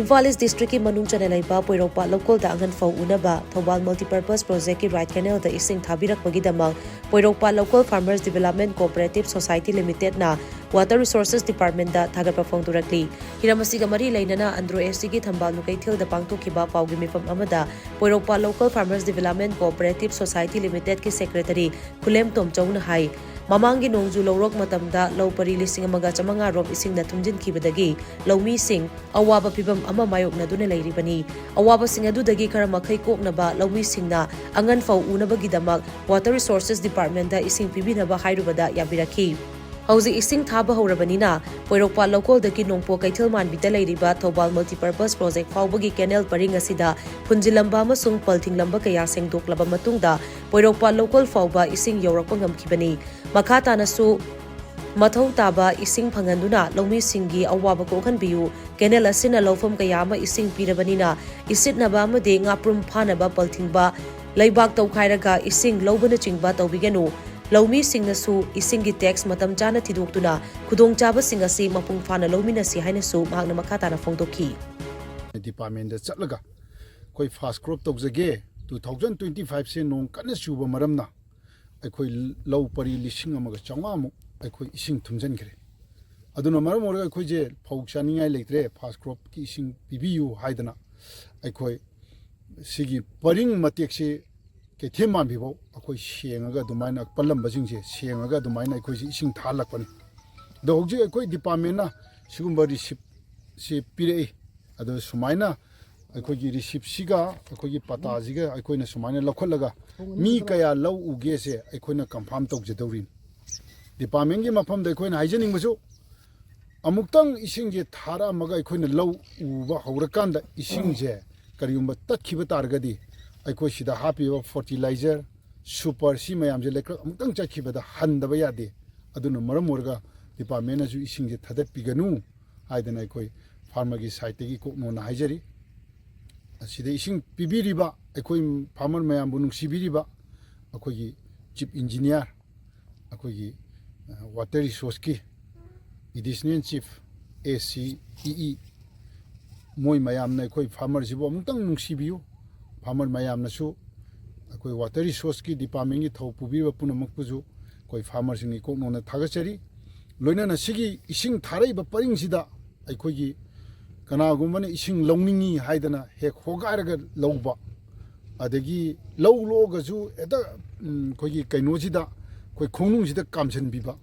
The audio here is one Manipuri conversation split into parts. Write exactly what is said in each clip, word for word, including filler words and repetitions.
ꯏꯝꯐꯥꯜ ꯏꯁ ꯗꯤꯁꯇ꯭ꯔꯤꯛꯀꯤ ꯃꯅꯨꯡ ꯆꯟꯅ ꯂꯩꯕ ꯄꯣꯏꯔꯧꯄꯥꯠ ꯂꯧꯀꯣꯜꯗ ꯑꯉꯟ ꯐꯧ ꯎꯅꯕ ꯊꯧꯕꯥꯜ ꯃꯜꯇꯤꯄꯔꯄꯁ ꯄ꯭ꯔꯣꯖꯦꯛꯀꯤ ꯔꯥꯏꯠ ꯀꯦꯅꯦꯜꯗ ꯏꯁꯤꯡ ꯊꯥꯕꯤꯔꯛꯄꯒꯤꯗꯃꯛ Poiroupat Loukol farmers development cooperative society ꯂꯤꯃꯤꯇꯦꯗꯅ ꯋꯥꯇꯔ ꯔꯤꯁꯣꯔꯁꯦꯁ ꯗꯤꯄꯥꯔꯠꯃꯦꯟꯗ ꯊꯥꯒꯠꯄ ꯐꯣꯡꯗꯣꯔꯛꯂꯤ꯫ ꯍꯤꯔꯝ ꯑꯁꯤꯒ ꯃꯔꯤ ꯂꯩꯅꯅ ꯑꯟꯗ꯭ꯔꯣ ꯑꯦꯁ ꯁꯤꯒꯤ ꯊꯝꯕꯥꯜ ꯀꯩꯊꯦꯜꯗ ꯄꯥꯡꯊꯣꯛꯈꯤꯕ ꯄꯥꯎꯒꯤ ꯃꯤꯐꯝ ꯑꯃꯗ Poiroupat Loukol farmers development cooperative society ꯂꯤꯃꯤꯇꯦꯗꯀꯤ ꯁꯦꯀ꯭ꯔꯦꯇꯔꯤ ꯈꯨꯂꯦꯝ ꯇꯣꯝꯆꯧꯅ ꯍꯥꯏ, ꯃꯃꯥꯡꯒꯤ ꯅꯣꯡꯖꯨ ꯂꯧꯔꯣꯛ ꯃꯇꯝꯗ ꯂꯧ ꯄꯔꯤ ꯂꯤꯁꯤꯡ ꯑꯃꯒ ꯆꯥꯃꯉꯥ ꯔꯣꯝ ꯏꯁꯤꯡꯅ ꯊꯨꯝꯖꯤꯟꯈꯤꯕꯗꯒꯤ ꯂꯧꯃꯤꯁꯤꯡ ꯑꯋꯥꯕ ꯐꯤꯚꯝ ꯑꯃ ꯃꯥꯌꯣꯛꯅꯗꯨꯅ ꯂꯩꯔꯤꯕꯅꯤ꯫ ꯑꯋꯥꯕꯁꯤꯡ ꯑꯗꯨꯗꯒꯤ ꯈꯔ ꯃꯈꯩ ꯀꯣꯛꯅꯕ ꯂꯧꯃꯤꯁꯤꯡꯅ ꯑꯉꯟ ꯐꯧ ꯎꯅꯕꯒꯤꯗꯃꯛ ꯋꯥꯇꯔ ꯔꯤꯁꯣꯔꯁꯦꯁ ꯗꯤꯄꯥꯔꯠꯃꯦꯟꯗ ꯏꯁꯤꯡ ꯄꯤꯕꯤꯅꯕ ꯍꯥꯏꯔꯨꯕꯗ ꯌꯥꯕꯤꯔꯛꯈꯤ꯫ ꯍꯧꯖꯤꯛ ꯏꯁꯤꯡ ꯊꯥꯕ ꯍꯧꯔꯕꯅꯤꯅ ꯄꯣꯏꯔꯧꯄꯥꯠ ꯂꯧꯀꯣꯜꯗꯒꯤ ꯅꯣꯡꯄꯣꯛ ꯀꯩꯊꯦꯜ ꯃꯥꯟꯕꯤꯗ ꯂꯩꯔꯤꯕ ꯊꯧꯕꯥꯜ ꯃꯜꯇꯤꯄꯔꯄꯁ ꯄ꯭ꯔꯣꯖꯦꯛ ꯐꯥꯎꯕꯒꯤ ꯀꯦꯅꯦꯜ ꯄꯔꯤꯡ ꯑꯁꯤꯗ ꯐꯨꯟꯖꯤꯜꯂꯝꯕ ꯑꯃꯁꯨꯡ ꯄꯜ ꯊꯤꯡꯂꯝꯕ ꯀꯌꯥ ꯁꯦꯡꯗꯣꯛꯂꯕ ꯃꯇꯨꯡꯗ ꯄꯣꯏꯔꯧꯄꯥꯠ ꯂꯧꯀꯣꯜ ꯐꯥꯎꯕ ꯏꯁꯤꯡ ꯌꯧꯔꯛꯄ ꯉꯝꯈꯤꯕꯅꯤ꯫ ꯃꯈꯥ ꯇꯥꯅꯁꯨ ꯃꯊꯧ ꯇꯥꯕ ꯏꯁꯤꯡ ꯐꯪꯍꯟꯗꯨꯅ ꯂꯧꯃꯤꯁꯤꯡꯒꯤ ꯑꯋꯥꯕ ꯀꯣꯛꯍꯟꯕꯤꯌꯨ꯫ ꯀꯦꯅꯦꯜ ꯑꯁꯤꯅ ꯂꯧꯐꯝ ꯀꯌꯥ ꯑꯃ ꯏꯁꯤꯡ ꯄꯤꯔꯕꯅꯤꯅ ꯏꯁꯤꯠꯅꯕ ꯑꯃꯗꯤ ꯉꯥꯄ꯭ꯔꯨꯝ ꯐꯥꯅꯕ ꯄꯜ ꯊꯤꯡꯕ, ꯂꯩꯕꯥꯛ ꯇꯧꯈꯥꯏꯔꯒ ꯏꯁꯤꯡ ꯂꯧꯕꯅꯆꯤꯡꯕ ꯇꯧꯕꯤꯒꯅꯨ꯫ ꯂꯧꯃꯤꯁꯤꯡꯅꯁꯨ ꯏꯁꯤꯡꯒꯤ ꯇꯦꯛꯁ ꯃꯇꯝ ꯆꯥꯅ ꯊꯤꯗꯣꯛꯇꯨꯅ ꯈꯨꯗꯣꯡꯆꯥꯕꯁꯤꯡ ꯑꯁꯤ ꯃꯄꯨꯡ ꯐꯥꯅ ꯂꯧꯃꯤꯟꯅꯁꯤ ꯍꯥꯏꯅꯁꯨ ꯃꯍꯥꯛꯅ ꯃꯈꯥ ꯇꯥꯅ ꯐꯣꯡꯗꯣꯛꯈꯤ꯫ ꯗꯤꯄꯥꯔꯠꯃꯦꯟꯗ ꯆꯠꯂꯒ ꯑꯩꯈꯣꯏ ꯐꯥꯁ ꯀ꯭ꯔꯣꯞ ꯇꯧꯖꯒꯦ, ꯇꯨ ꯊꯥꯎꯖꯟ ꯇ꯭ꯋꯦꯟꯇꯤ ꯐꯥꯏꯚꯁꯦ ꯅꯣꯡ ꯀꯟꯅ ꯆꯨꯕ ꯃꯔꯝꯅ ꯑꯩꯈꯣꯏ ꯂꯧ ꯄꯔꯤ ꯂꯤꯁꯤꯡ ꯑꯃꯒ ꯆꯥꯝꯃꯉꯥꯃꯨꯛ ꯑꯩꯈꯣꯏ ꯏꯁꯤꯡ ꯊꯨꯝꯖꯤꯟꯈ꯭ꯔꯦ꯫ ꯑꯗꯨꯅ ꯃꯔꯝ ꯑꯣꯏꯔꯒ ꯑꯩꯈꯣꯏꯁꯦ ꯐꯧ ꯆꯥꯅꯤꯡꯉꯥꯏ ꯂꯩꯇ꯭ꯔꯦ, ꯐꯥꯁ ꯀ꯭ꯔꯣꯞꯀꯤ ꯏꯁꯤꯡ ꯄꯤꯕꯤꯌꯨ ꯍꯥꯏꯗꯅ ꯑꯩꯈꯣꯏ ꯁꯤꯒꯤ ꯄꯔꯤꯡ ꯃꯇꯦꯛꯁꯤ ꯀꯩꯊꯦꯜ ꯃꯥꯟꯕꯤꯐꯥꯎ ꯑꯩꯈꯣꯏ ꯁꯦꯡꯉꯒ ꯑꯗꯨꯃꯥꯏꯅ ꯄꯜꯂꯝꯕꯁꯤꯡꯁꯦ ꯁꯦꯡꯉꯒ ꯑꯗꯨꯃꯥꯏꯅ ꯑꯩꯈꯣꯏꯁꯦ ꯏꯁꯤꯡ ꯊꯥꯍꯜꯂꯛꯄꯅꯤ꯫ ꯑꯗꯣ ꯍꯧꯖꯤꯛ ꯑꯩꯈꯣꯏ ꯗꯤꯄꯥꯔꯠꯃꯦꯟꯅ ꯁꯤꯒꯨꯝꯕ ꯔꯤꯁꯤꯞꯁꯤ ꯄꯤꯔꯛꯏ꯫ ꯑꯗꯣ ꯁꯨꯃꯥꯏꯅ ꯑꯩꯈꯣꯏꯒꯤ ꯔꯤꯁꯤꯞꯁꯤꯒ ꯑꯩꯈꯣꯏꯒꯤ ꯄꯇꯥꯁꯤꯒ ꯑꯩꯈꯣꯏꯅ ꯁꯨꯃꯥꯏꯅ ꯂꯧꯈꯠꯂꯒ ꯃꯤ ꯀꯌꯥ ꯂꯧ ꯎꯒꯦꯁꯦ ꯑꯩꯈꯣꯏꯅ ꯀꯟꯐꯥꯔꯝ ꯇꯧꯖꯗꯧꯔꯤꯅꯤ꯫ ꯗꯤꯄꯥꯔꯠꯃꯦꯟꯒꯤ ꯃꯐꯝꯗ ꯑꯩꯈꯣꯏꯅ ꯍꯥꯏꯖꯅꯤꯡꯕꯁꯨ, ꯑꯃꯨꯛꯇꯪ ꯏꯁꯤꯡꯁꯦ ꯊꯥꯔꯛꯑꯝꯃꯒ ꯑꯩꯈꯣꯏꯅ ꯂꯧ ꯎꯕ ꯍꯧꯔꯀꯥꯟꯗ ꯏꯁꯤꯡꯁꯦ ꯀꯔꯤꯒꯨꯝꯕ ꯇꯠꯈꯤꯕ ꯇꯥꯔꯒꯗꯤ ꯑꯩꯈꯣꯏ ꯁꯤꯗ ꯍꯥꯞꯄꯤꯕ ꯐꯔꯇꯤꯂꯥꯏꯖꯔ, ꯁꯨꯄꯔ, ꯁꯤ ꯃꯌꯥꯝꯁꯦ ꯂꯩꯀ꯭ꯔꯛ ꯑꯃꯨꯛꯇꯪ ꯆꯠꯈꯤꯕꯗ ꯍꯟꯗꯕ ꯌꯥꯗꯦ꯫ ꯑꯗꯨꯅ ꯃꯔꯝ ꯑꯣꯏꯔꯒ ꯗꯤꯄꯥꯔꯠꯃꯦꯟꯅꯁꯨ ꯏꯁꯤꯡꯁꯦ ꯊꯥꯗꯠꯄꯤꯒꯅꯨ ꯍꯥꯏꯗꯅ ꯑꯩꯈꯣꯏ ꯐꯥꯔꯃꯔꯒꯤ ꯁꯥꯏꯠꯇꯒꯤ ꯀꯣꯛꯅꯣꯅ ꯍꯥꯏꯖꯔꯤ꯫ ꯑꯁꯤꯗ ꯏꯁꯤꯡ ꯄꯤꯕꯤꯔꯤꯕ ꯑꯩꯈꯣꯏ ꯐꯥꯔꯃꯔ ꯃꯌꯥꯝꯕꯨ ꯅꯨꯡꯁꯤꯕꯤꯔꯤꯕ ꯑꯩꯈꯣꯏꯒꯤ ꯆꯤꯐ ꯏꯟꯖꯤꯅꯤꯌꯥꯔ, ꯑꯩꯈꯣꯏꯒꯤ ꯋꯥꯇꯔ ꯔꯤꯁꯣꯔꯁꯀꯤ ꯑꯦꯗꯤꯁꯅꯦꯜ ꯆꯤꯐ, ꯑꯦ ꯁꯤ ꯏ ꯏ, ꯃꯣꯏ ꯃꯌꯥꯝꯅ ꯑꯩꯈꯣꯏ ꯐꯥꯔꯃꯔꯁꯤꯕꯨ ꯑꯃꯨꯛꯇꯪ ꯅꯨꯡꯁꯤꯕꯤꯌꯨ꯫ ꯐꯥꯔꯃꯔ ꯃꯌꯥꯝꯅꯁꯨ ꯑꯩꯈꯣꯏ ꯋꯥꯇꯔ ꯔꯤꯁꯣꯔꯁꯀꯤ ꯗꯤꯄꯥꯔꯠꯃꯦꯟꯒꯤ ꯊꯧ ꯄꯨꯕꯤꯔꯤꯕ ꯄꯨꯝꯅꯃꯛꯄꯨꯁꯨ ꯑꯩꯈꯣꯏ ꯐꯥꯔꯃꯔꯁꯤꯡꯒꯤ ꯀꯣꯛꯅꯣꯟꯅ ꯊꯥꯒꯠꯆꯔꯤ꯫ ꯂꯣꯏꯅꯅ ꯁꯤꯒꯤ ꯏꯁꯤꯡ ꯊꯥꯔꯛꯏꯕ ꯄꯔꯤꯡꯁꯤꯗ ꯑꯩꯈꯣꯏꯒꯤ ꯀꯅꯥꯒꯨꯝꯕꯅ ꯏꯁꯤꯡ ꯂꯧꯅꯤꯡꯉꯤ ꯍꯥꯏꯗꯅ ꯍꯦꯛ ꯍꯣꯒꯥꯏꯔꯒ ꯂꯧꯕ, ꯑꯗꯒꯤ ꯂꯧ ꯂꯣꯛꯑꯒꯁꯨ ꯍꯦꯛꯇ, ꯎꯝ, ꯑꯩꯈꯣꯏꯒꯤ ꯀꯩꯅꯣꯁꯤꯗ, ꯑꯩꯈꯣꯏ ꯈꯣꯡꯅꯨꯡꯁꯤꯗ ꯀꯥꯝꯁꯤꯟꯕꯤꯕ,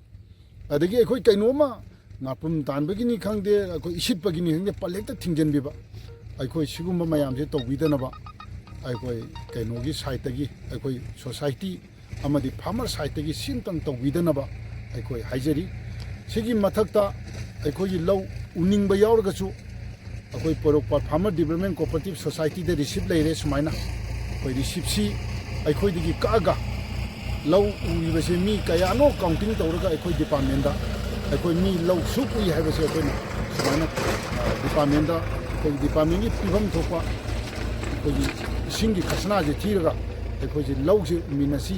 ꯑꯗꯒꯤ ꯑꯩꯈꯣꯏ ꯀꯩꯅꯣꯝꯃ ꯉꯥꯄ꯭ꯔꯨꯝ ꯇꯥꯟꯕꯒꯤꯅꯤ ꯈꯪꯗꯦ, ꯑꯩꯈꯣꯏ ꯏꯁꯤꯠꯄꯒꯤꯅꯤ ꯈꯪꯗꯦ, ꯄꯜ ꯍꯦꯛꯇ ꯊꯤꯡꯖꯤꯟꯕꯤꯕ꯫ ꯑꯩꯈꯣꯏ ꯁꯤꯒꯨꯝꯕ ꯃꯌꯥꯝꯁꯦ ꯇꯧꯕꯤꯗꯅꯕ ꯑꯩꯈꯣꯏ ꯀꯩꯅꯣꯒꯤ ꯁꯥꯏꯠꯇꯒꯤ, ꯑꯩꯈꯣꯏ ꯁꯣꯁꯥꯏꯇꯤ ꯑꯃꯗꯤ ꯐꯥꯔꯃꯔ ꯁꯥꯏꯠꯇꯒꯤ ꯁꯤ ꯑꯝꯇꯪ ꯇꯧꯕꯤꯗꯅꯕ ꯑꯩꯈꯣꯏ ꯍꯥꯏꯖꯔꯤ꯫ ꯁꯤꯒꯤ ꯃꯊꯛꯇ ꯑꯩꯈꯣꯏꯒꯤ ꯂꯧ ꯎꯅꯤꯡꯕ ꯌꯥꯎꯔꯒꯁꯨ ꯑꯩꯈꯣꯏ ꯄꯣꯔꯣꯝꯄꯥꯠ ꯐꯥꯔꯃꯔ ꯗꯤꯕꯂꯞꯃꯦꯟ ꯀꯣꯑꯣꯄꯔꯦꯇꯤꯞ ꯁꯣꯁꯥꯏꯇꯤꯗ ꯔꯤꯁꯤꯞ ꯂꯩꯔꯦ꯫ ꯁꯨꯃꯥꯏꯅ ꯑꯩꯈꯣꯏ ꯔꯤꯁꯤꯞꯁꯤ ꯑꯩꯈꯣꯏꯗꯒꯤ ꯀꯛꯑꯒ ꯂꯧ ꯎꯔꯤꯕꯁꯦ ꯃꯤ ꯀꯌꯥꯅꯣ ꯀꯥꯎꯟꯇꯤꯡ ꯇꯧꯔꯒ ꯑꯩꯈꯣꯏ ꯗꯤꯄꯥꯔꯠꯃꯦꯟꯗ ꯑꯩꯈꯣꯏ ꯃꯤ ꯂꯧ ꯁꯨꯛ ꯎꯏ ꯍꯥꯏꯕꯁꯦ ꯑꯩꯈꯣꯏꯅ ꯁꯨꯃꯥꯏꯅ, ꯑ, ꯗꯤꯄꯥꯔꯠꯃꯦꯟꯗ, ꯑꯩꯈꯣꯏꯒꯤ ꯗꯤꯄꯥꯔꯠꯃꯦꯟꯒꯤ ꯄꯤꯐꯝ ꯊꯣꯛꯄ ꯑꯩꯈꯣꯏꯒꯤ ꯏꯁꯤꯡꯒꯤ ꯈꯁꯅꯥꯁꯦ ꯊꯤꯔꯒ ꯑꯩꯈꯣꯏꯁꯦ ꯂꯧꯁꯦ ꯎꯃꯤꯟꯅꯁꯤ